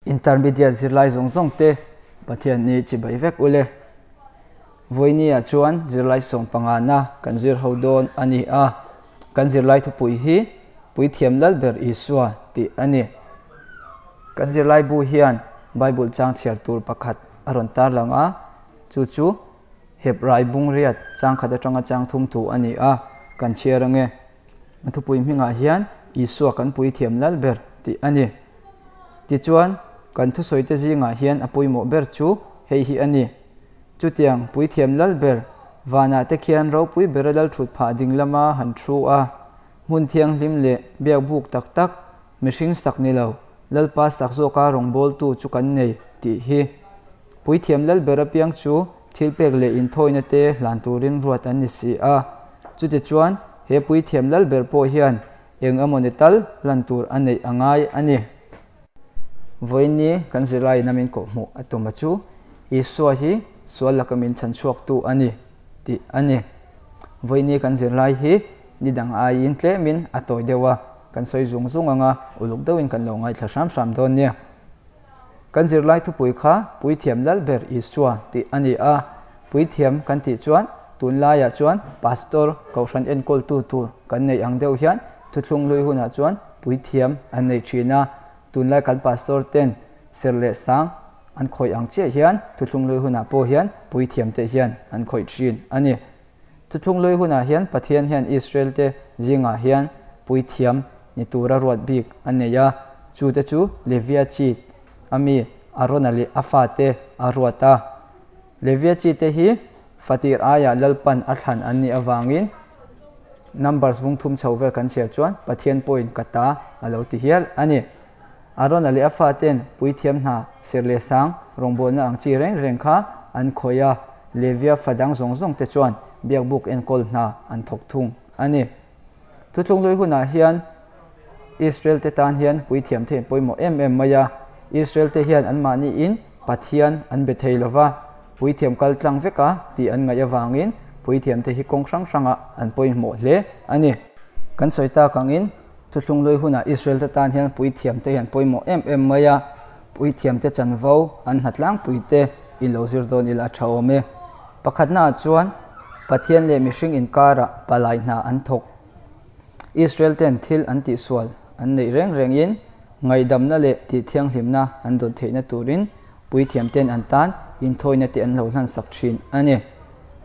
Intermediate zirlai zawng zawng te Pathian ni chibai vek ule. Vawinia chuan zirlai sawm pangana kan zir ho dawn a ni a, kan zirlai thupui hi Puithiam Lalber Isua tih a ni. Kan zirlai bu hian Bible chang chhiar tur pakhat a rawn tarlang a, chu chu Hebrai bungriat changkhat atanga chang thum thu a ni a, kan chhiar ange. A thupui hmingah hian Isua kan puithiam lal ber tih a ni. Tichuan, kan thusawite zingah hian a pawimawh ber chu hei hi a ni. Chutiang puithiam lal ber vanah te khian ropui bera lal thut phah ding lama han thu a, hmun thianghlim leh biak buk tak tak, mihring sak ni lo, Lalpa sak zawka rawngbawltu chu kan nei tih hi. Puithiam lal ber apiang chu thilpek leh inthawina te hlan turin ruat an ni si a. Chutichuan, he puithiam lal ber pawh hian eng emaw ni tal hlan tur a neih a ngai a ni. Vawiinni kan zirlaiin a min kawhhmuh a tum a chu Isua hi sual laka min chhan chhuaktu a ni tih a ni. Vawiinni kan zirlai hi ni dang aiin tlemin a tawi deuh a, kan sawi zung zung ang a, uluk deuhin kan lo ngaithla hram hram dawn nia. Kan zirlai thupui kha Puithiam Lalber Isua tih a ni a, Puithiam kan tih chuan tunlaiah chuan Pastor, Kohhran enkawltu tur kan neih ang deuh hian thuthlung hlui hunah chuan Puithiam an nei thin a, tunlai kan Pastor ten serh leh sang an khawih ang chiah hian thuthlung hlui hunah pawh hian Puithiam te hian an khawih thin a ni. Thuthlung hlui hunah hian Pathian hian Israel te zingah hian puithiam ni tura ruat bik a nei a, chu te chu Levia chi a mi Arona leh a fate a ruat a. Levia chi te hi fatir aiah Lalpan a thlan an nih avangin Numbers bung thum chho vel kan chhiar chuan Pathian pawhin ka ta a lo ti hial a ni. Arona leh a faten puithiam hna ser leh sang rawngbawlna ang chi reng reng kha an khawih a, Levia fa dang zawng zawng te chuan biakbuk enkawl hna an thawk thung a ni. Thuthlung hlui hunah hian Israel te tan hian puithiam te pawimawh em em mai a, Israel te hian anmahniin Pathian an be thei lo va, puithiam kal tlang vek a tih an ngaih avangin puithiam te hi kawng hrang hrangah an pawimawh hle a ni. Kan sawi tak angin Thuthlung hlui hunah Israel te tan hian puithiam te hian pawimawh em em mai a, puithiam te chanvo an hna tlangpui te i lo zir dawn ila a tha awm e. Pakhatnaah chuan Pathian leh mihring inkarah palai hna an thawk. Israel ten thil an tihsual an neih reng rengin ngaihdamna leh tihthianghlimna an dawn theihna turin puithiam ten an tan inthawina te an lo hlansak thin a ni.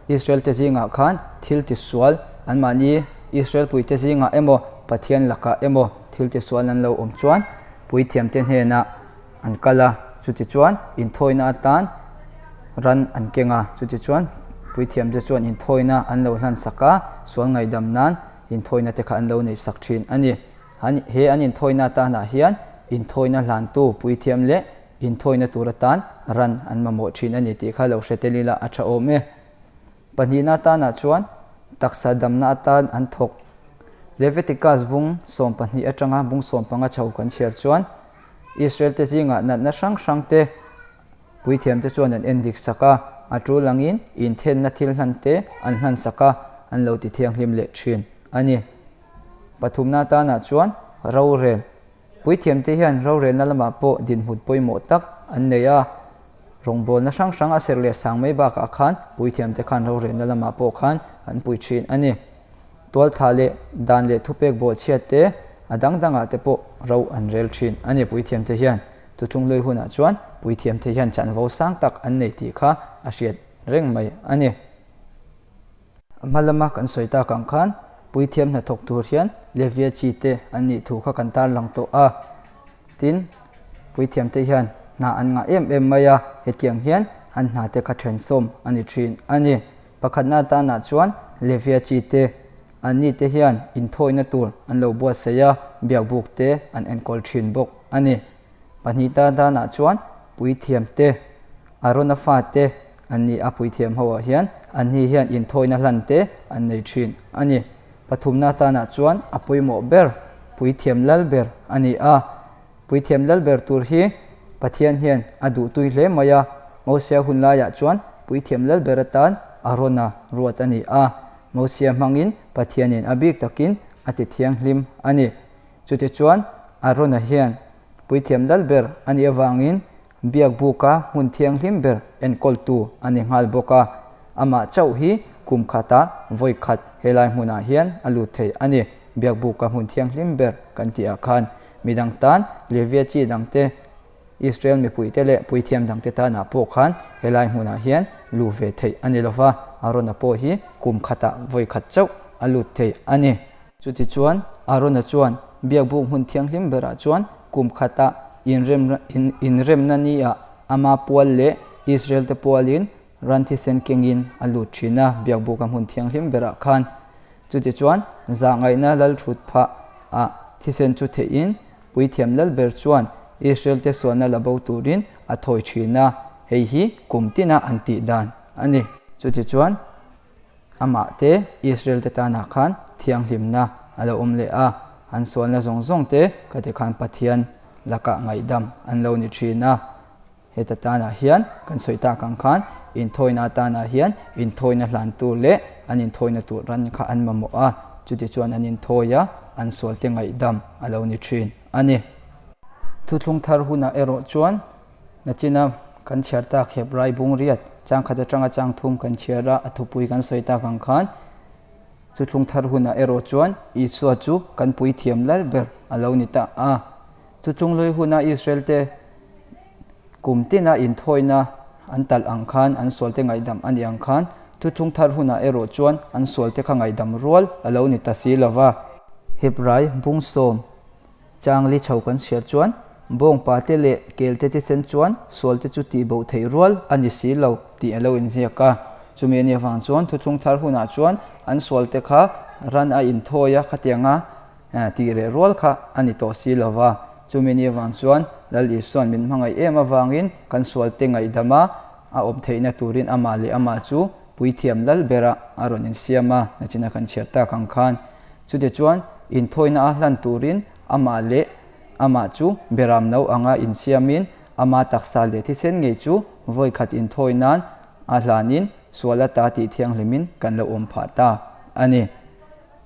Israel te zingah khan thil tisual anmahni Israel puite zingah emaw Pathian lakah emaw thil tisual an lo awm chuan puithiam te hnenah an kal a, chutichuan inthawina atan ran an keng a, chutichuan puithiam te chuan inthawina an lo hlansak a, sual ngaihdam nan inthawina te kha an lo neihsak thin a ni. He an inthawina atanah hian inthawina hlantu puithiam leh Inthawina tur atan ran an mamawh thin a ni tih kha lo hre tel ila a tha awm e. Pahnihna atanah chuan taksa damna atan an thawk. Leviticus bung 12 atanga bung 15 chho kan chhiar chuan Israel te zingah natna hrang hrang te puithiam te chuan an en dik sak a, a tul angin inthenna thil hlan te an hlan sak a, an lo ti thianghlim leh thin a ni. Pathumna atanah chuan rorel Puithiamte hian rorelna lamah pawh dinhmun pawimawh tak an nei a, rawngbawlna hrang hrang a serh leh sang mai bakah khan puithiamte khan rorelna lamah pawh khan an pui thin a ni. Tualthah leh dan leh thupek bawhchhiat te a dang dangah te pawh ro an rel thin a ni puithiamte hian. Tutlung hlui hunah chuan puithiamte hian chanvo sang tak an nei tih kha a hriat reng mai a ni. A hma lama kan sawi tak ang khan puithiam hnathawk tur hian Levia chi te an nih thu kha kan tarlang tawh a. Tin, puithiam te hian hna an ngah em em mai a, hetiang hian an hna te kha then sawm a ni thin a ni. Pakhatna atanah chuan Levia chi te, anni te hian inthawina tur an lo buatsaih a, biakbuk te an enkawl thin bawk a ni. Pahnihta atanah chuan puithiam te, Arona fate an ni a, puithiam ho ah hian an ni hian inthawina hlan te an nei thin a ni. Pathumna atanah chuan a pawimawh ber puithiam lal ber a ni a, puithiam lal ber tur hi Pathian hian a duhtui hle mai a, Mosia hun laiah chuan puithiam lal ber atan Arona ruat a ni a, Mosia hmangin Pathianin a bik takin a ti thianghlim a ni. Chutichuan Arona hian. Puithiam lal ber a nih avangin Biakbuka hmun thianghlim ber enkawltu a ni nghal bawk a, amah chauh hi kum khatah vawi khat helai hmunah hian a lut thei a ni. Biakbuka hmun thianghlim ber kan tih ah khan midang tan Levia chi dangte, Israel mipuite leh puithiam dangte tanah pawh khan helai hmunah hian luh ve theih a ni lova, Arona pawh hi kum khatah vawi khat chauh a lut thei a ni. Chutichuan, Arona chuan Biakbuk hmun thianghlim berah chuan kum khatah inremna niah ama pual leh Israelte pualin ran thisen kengin a lut thin a, Biakbuka hmun thianghlim berah khan. Chutichuan, zahngaihna lalthut phah ah thisen chu theihin Puithiam Lalber chuan Israelte sualna la bo turin a thawi thin a, hei hi kum tina an tih dan a ni. Chutichuan, Amah te Israel te tanah khan thianghlimna a lo awm leh a, an sualna zawng zawng te ka ti khan Pathian lakah ngaihdam an lo ni thin a. Heta tanah hian kan sawi tak ang khan inthawina atanah hian inthawina hlan tur leh an inthawina tur ran kha an mamawh a, chutichuan an inthawi a, an sualte ngaihdam a lo ni thin a ni. Thuthlung thar hunah erawh chuan Nachina kan chhiar tak Hebrai bung riat chang khat atanga chang thum kan chhiar a, a thupui kan sawi tak ang khan chuthlung thar hunah erawh chuan Isua chu kan puithiam lal ber a lo ni ta a. Chuthlung hlui huna Israel te kum tina inthawina an talh ang khan an sualte ngaihdam a ni ang khan chuthlung thar hunah erawh chuan an sualte kha ngaihdam rual a lo ni ta si lova. Hebrai bung sawm Changli chho kan hriat chuan bawngpate leh kelte thisen chuan sualte chu tihboh theih rual a ni si lo tih a lo inziak a. Chumi a nih avang chuan thuthlung thar hunah chuan an sualte kha ran a inthawi a, khatianga tih reh rual kha a ni tawh si lo va. Chumi nih avang chuan Lal Isua'n min hmangaih em avangin kan sualte ngaihdama a awm theihna turin amah leh amah chu puithiam lal berah a rawn insiam a, nachina kan chhiar tak ang khan. Chutichuan, inthawina a hlan turin amah leh amah chu beram no anga insiamin ama taksa leh thisen ngei chu vawi khat inthawi nan a hlanin sual ata tih thianghlimin kan lo awm phah ta a ni.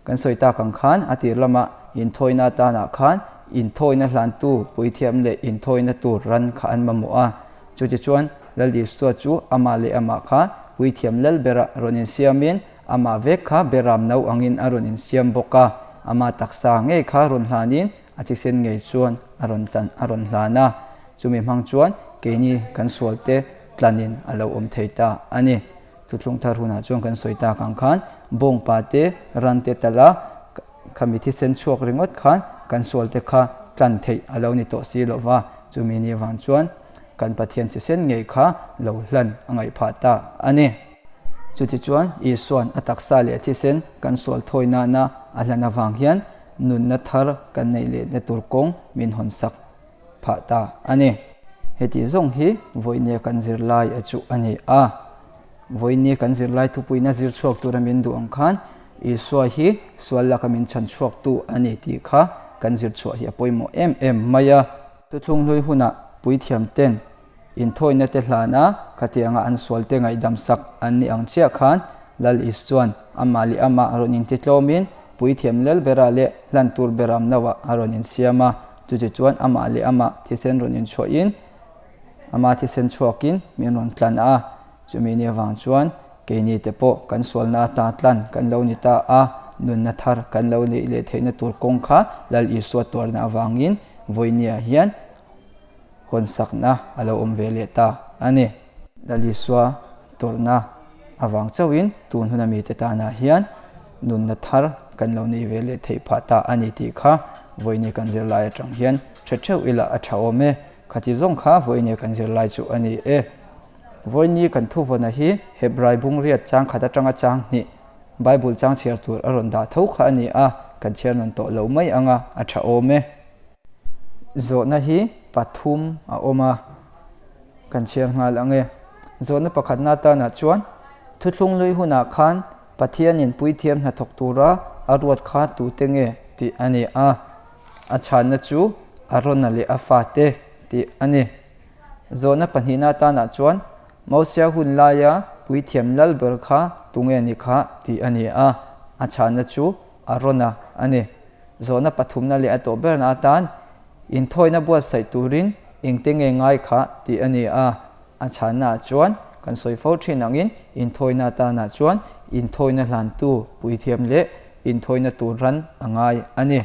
Kan sawi tak ang khan a tir lamah inthawina atanah khan inthawina hlantu puithiam leh inthawina tur ran kha an mamawh a. Chutichuan, Lal Isua chu amah leh amah kha puithiam lal berah rawn insiamin Amah vek kha beram no angin a rawn insiam bawk a, ama taksa ngei kha rawn hlanin a thisen ngei chuan a rawn tlan a rawn hlan a, chumi hmang chuan keini kan sualte tlanin a lo awm thei ta a ni. Thuthlung thar hunah chuan kan sawi tak ang khan bawngpa te, ran te talh a, khami thisen chhuak ringawt khan kan sualte kha tlan theih a lo ni tawh si lo va, chumi ni avang chuan kan Pathian thisen ngei kha lo hlan a ngaih phah ta a ni. Chutichuan, Isua'n a taksa leh a thisen kan sual thawi nana a hlan avang hian nunna thar kan neih lehna tur kawng min hawnsak phah ta a ni. Heti zawng hi vawinia kan zirlai a chuh a ni a. Vawinia kan zirlai thupuina zir chhuak tura min duh ang khan Isua hi sual laka min chhan chhuaktu a ni tih kha kan zir chhuah hi a pawimawh em em mai a. Thuthlung hlui hunah puithiamten Inthawina te hlana khatianga an sualte ngaihdam sak an ni ang chiah khan Lal Is chuan amah leh amah rawn intitlawmin puithiam lel berah leh hlan tur beram noah a rawn insiam a, chuti chuan amah leh amah thisen rawn inchhuahin ama thisen chhuakin min rawn tlan a, chumi ni avang chuan keini te pawh kan sualna ata tlan kan lo ni ta a, nunna thar kan lo neih leh theihna tur kawng kha Lal Isua tuarna avangin vawinia hian Hawnsakna a lo awm ve leh ta a ni. Lalisua tawrhna avang chauhin tun huna mite tanah hian nunna thar kan lo nei ve leh theih phah ta a ni tih kha vawiini kan zirlai atang hian hre theuh ila a tha awm e. Khati zawng kha vawiini kan zirlai chu a ni e. Vawiini kan thuvawnah hi Hebrai bungriat chang khat atanga chang hnih Bible chang chhiar tur a rawn dah tho kha a ni a, kan chhiar nawn tawh lo mai anga a tha awm e. Zawhna hi pathum a awm a, kan chhiar nghal ang e. Zawhna pakhatna atanah chuan thuthlung lui hunah khan Pathianin puithiam hnathawk tura a ruat kha tute nge tih a ni a, a chhanna chu Arona leh a fate tih a ni. Zawhna pahnihna atanah chuan Mosia hun laia puithiam lal ber kha tunge ni kha tih a ni a, a chhanna chu Arona a ni. Zawhna pathumna leh a tawh berna atan. Inthawina buatsaih turin engte nge ngai kha tih a ni a. A chhannaah chuan kan sawi fo thin angin inthawina atanah chuan inthawina hlantu puithiam leh inthawina tur ran a ngai a ni.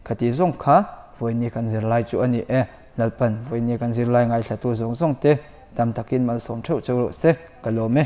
Khati zawng kha vawiini kan zirlai chu a ni e. Lalpan vawiini kan zirlai ngaithlatu zawng zawng te tam takin malsawm theuh cheu rawh se, ka lawm e.